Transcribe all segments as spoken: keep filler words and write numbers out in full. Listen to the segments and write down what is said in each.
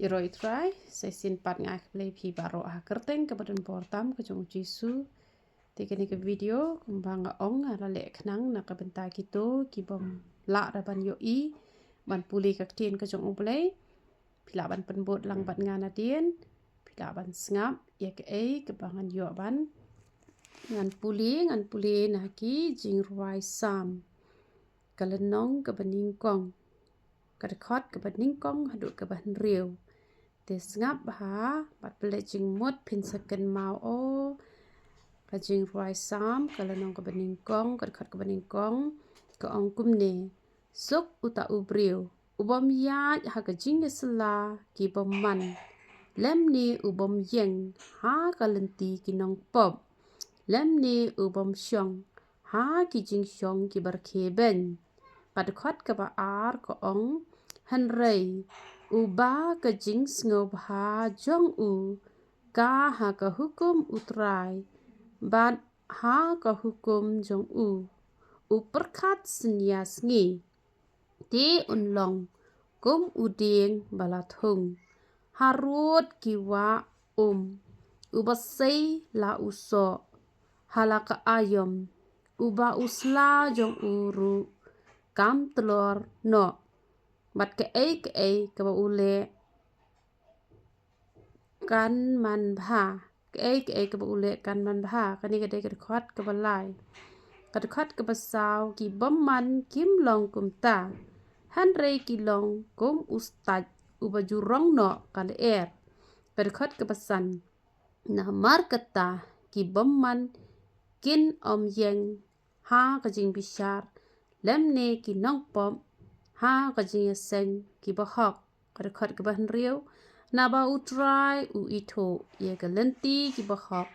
Ïaroh ïa u Trai, sa shisien pat nga ai khublei ïa phi baroh ha ka kyrteng kaba donbor tam ka jong u Jisu. Te kane ka video kumba nga ong, nga la leh khnang na ka bynta kito ki bym lah ruh ban ïohi ban pule ka ktien ka jong U Blei. Phi lah ban pynbud lang bad nga nadien. Phi lah ban sngap ïa kaei kaba ngan ïoh ban, ngan pule, ngan pule na ki jingrwai Salm, ka lynnong kaba nyngkong, ka dkhot kaba nyngkong haduh kaba hynriew. Te sngap bha bad pynleit jingmut, phin sa kynmaw. O, ka jingrwai Salm, ka lynnong kaba nyngkong, ka dkhot kaba nyngkong, ka ong kumne: Suk uta u briew u bym ïaid ha ka jingïasylla ki bymman, lymne u bym ïeng ha ka lynti ki nongpop, lymne u bym shong ha ki jingshong kiba rkhie beiñ. Ka dkhot kaba ar ka ong: Hynrei uba ka jingsngewbha jong u ka ha ka hukum U Trai, bad ha ka hukum jong u u pyrkhat synñia sngi, te un long kum u dieng ba la thung harud ki wah um, uba sei la u soh ha la ka aïom, uba u sla jong u ruh kam tlor noh, bad kaei kaei kaba u leh kan man bha. Kaei kaei kaba u leh kan man bha. Kane ka dei ka dkhot kaba lai. Ka dkhot kaba saw: Ki bymman kim long kumta, hynrei ki long kum u stait uba ju rong noh ka lyer. Ka dkhot kaba san: Namar kata ki bymman kin ym ïeng ha ka jingbishar, lymne ki nongpop ha ka jingïaseng ki bahok. Ka dkhot kaba hynriew: Naba U Trai u ithuh ïa ka lynti ki bahok,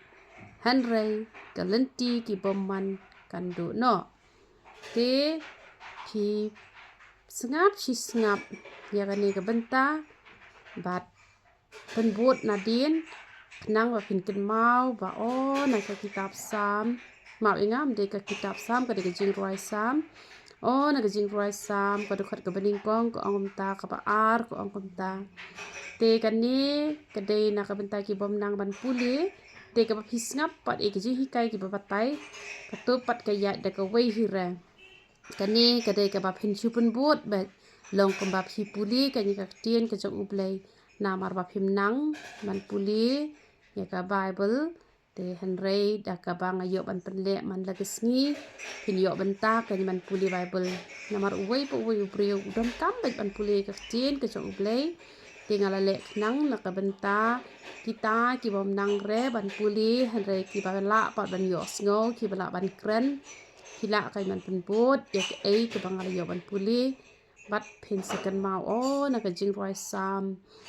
hynrei ka lynti ki bymman kan duh noh. Te phi sngap shi sngap ïa kane ka bynta bad pynbud nadien, khnang ba phin kynmaw ba, o, na ka kitab Salm, map ïa nga, ym dei ka kitab Salm, ka dei ka jingrwai Salm. O, na ka jingrwai Salm, ka dkhot kaba nyngkong ka ong kumta, kaba ar ka ong kumta. Te kane ka dei na ka bynta ki bym nang ban pule. Te kaba phi sngap pat ïa ki jinghikai kiba batai, kato pat ka ïaid da kawei hi re. Kane ka dei kaba phin shu pynbud beit, long kumba phi pule kane ka ktien ka jong U Blei. Namar ba phim nang ban pule ïa ka Baibl, te hynrei da kaba nga ïoh ban pynleh man la ka sngi, phin ïoh bynta kane ban pule Baibl. Namar uwei pa uwei u briew u donkam beit ban pule ka ktien ka jong U Blei. Te nga la leh khnang na ka bynta kita ki bym nang re ban pule, hynrei kiba lah pat ban ïohsngew, kiba lah ban kren, phi lah keiñ ban pynbud ïa kaei kaba nga la ïoh ban pule. Bad phin sa kynmaw, o, na ka jingrwai Salm,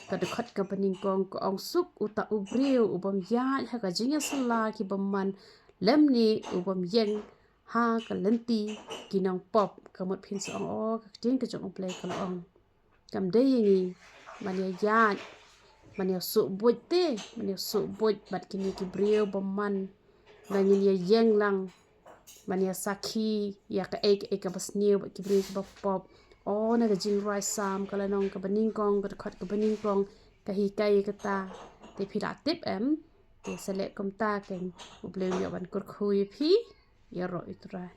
ka dkhot kaba nyngkong ka ong: Suk uta u briew u bym ïaid ha ka jingïasylla ki bymman, lymne u bym ïeng ha ka lynti ki nongpop. Ka mut phin sa ong, o, ka ktien ka jong U Blei ka la ong, kam dei ïa ngi ban ïa ïaid, ban ïa suh buit te, ban ïa suh buit bad kine ki briew bymman, ba ngin ïa ïeng lang ban ïa sakhi ïa kaei kaei kaba sniew bad ki briew kiba pop. O, na ka jingrwai Salm, ka lynnong kaba nyngkong, ka dkhot kaba nyngkong, ka hikai ïa kata. Te phi la tip em? Te sa leh kumta keiñ. U Blei un ïoh ban kyrkhu ïa phi. Ïaroh ïa U Trai.